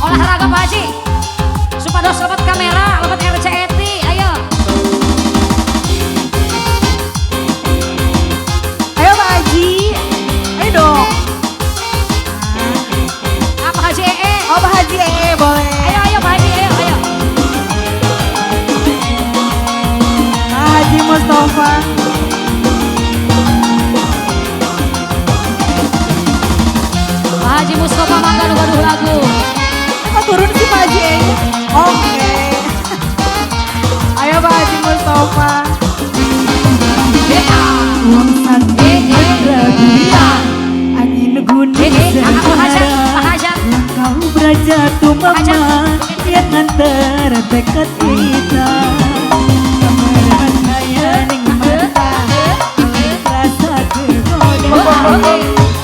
Olahraga, Pak Haji. Supados lebet kamera, lebet RCTI, ayo. Ayo, Pak Haji. Ayo dong. Ah, Pak Haji EE. Oh, Pak Haji EE boleh. Ayo, ayo, Pak Haji, ayo, ayo. Pak Haji Mustafa. Pak Haji Mustafa mangga nu gaduh lagu. Kok turun sih Pak Haji E? Oke. Ayo, Pak Haji Mustafa. Wong santai angin gunung Pak Hajat, Pak Hajat. Kau beraja tumama yang nganter tekad kita. Kameran kaya ning mata rasa kegoda.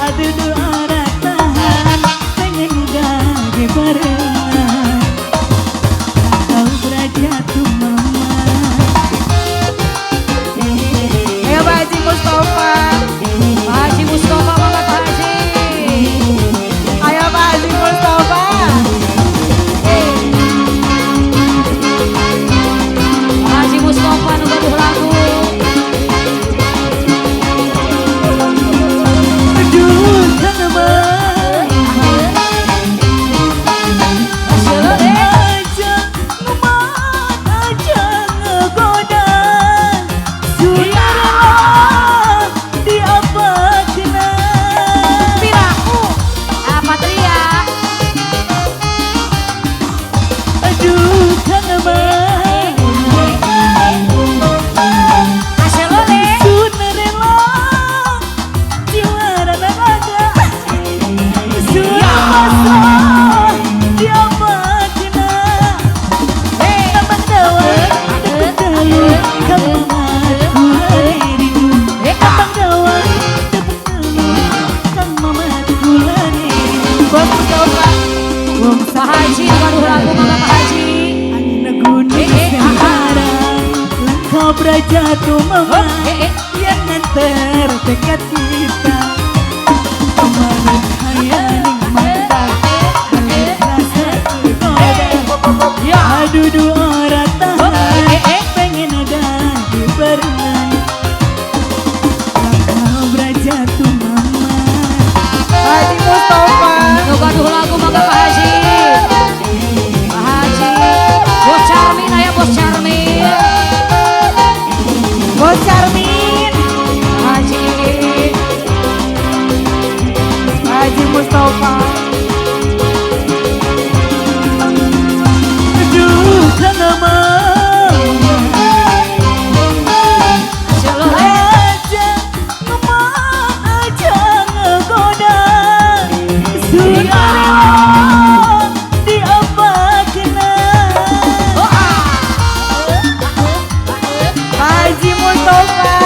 Aduh ora tahan pengen gage barengan. Kau beraja tumama. Ayo, Pak Haji Mustafa. Pak Haji Mustafa, mangga Pak Haji. Ayo, Pak Haji Mustafa. Pak Haji Mustafa nu gaduh lagu. Aduh kangen aja ngemat aja ngegoda. Sudah rela diapakna. Piraku. Ah, Patria. Aduh kangen Aselole. Sudah rela jiwa dan raga. Sudah pasrah diapakna. Abang dawa tekuk telu kang mamat kula rindu. Abang dawa tekuk telu kang mamat kula rindu. Bos Mustafa. Wong Pak Haji nu gaduh lagu mangga Pak Haji. Angin gunung sembara langkau beraja tumama yang nganter tekad kita. Kemarin kaya ning mata rasa tergoda. Aduh ora tahan pengen ada di barengan. Langkau beraja tumama. Pak Haji Mustafa. Nu gaduh lagu mangga Pak Haji. Pak Haji. Bos Charmin, ayo Bos Charmin. Bos Charmin. Pak Haji. Pak Haji Mustafa. Aduh kangen Aselole. aja ngemat aja ngegoda. Sudah rela diapakna. Oh, ah. Pak Haji Mustafa.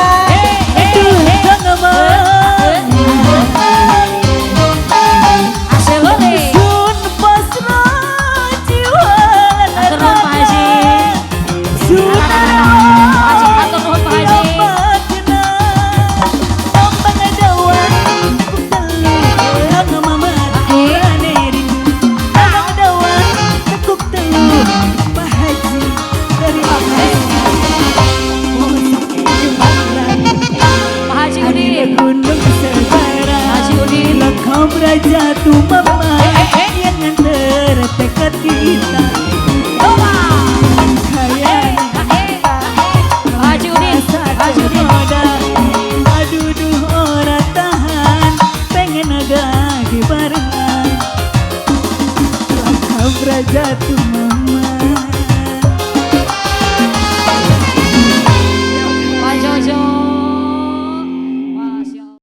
Aduh kangen Aselole. Sun pasrah jiwa Atur nuhun, Pak Haji. Sudah Pak Haji, atur nuhun Pak Haji. diapakna. Tambang dawa tekuk telu kang mamat kulane rindu. Tambang dawa tekuk telu Pak Haji terima kasih. Pak Haji Udin. Gunung segara Haji Udin. Kau beraja tumama.